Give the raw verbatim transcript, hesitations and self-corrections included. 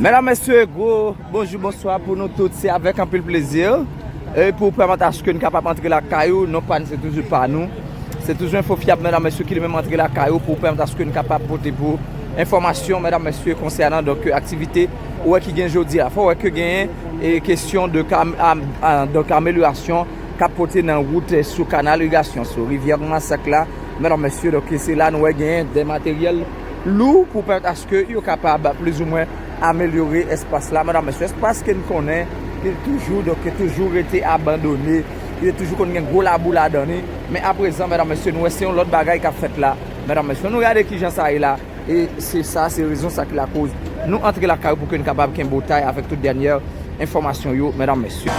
Medam, mesye, gwo bonjou, bonswa pou nou tout. Se avèk anpil plezi e pou pèmèt aske n kapab antre lakay ou, non pa n, se toujou pa nou. Se toujou Enfo Fyab, medam, mesye, ki li menm antre lakay ou pou pèmèt aske n kapab pote pou enfòmasyon, medam, mesye, konsènan, donk, aktivite ou wè ki gen jodi a. Fò wè ke genyen e kesyon de kam, am, a, donk, amelyorasyon k ap pote nan wout, eh, sou kanal irigasyon, sou rivyè Masak la. Medam, mesye, donk, se la nou wè genyen de materyèl lou pou pèmèt aske yo kapab plizoumwen amelyore espas la. Medam, mesye, espas ke n konnen, ki toujou, donk, ki toujou rete abandone, ki te toujou konn gen gwo labou ladan li. Men aprezan, medam, mesye, nou wè se yon lòt bagay k ap fèt la. Medam, mesye, nou gade kijan sa ye la. E se sa, se rezon sa ki lakoz nou antre lakay ou pou ke n kapab kenbe w tay avèk tout dènyè enfòmasyon yo, medam, mesye.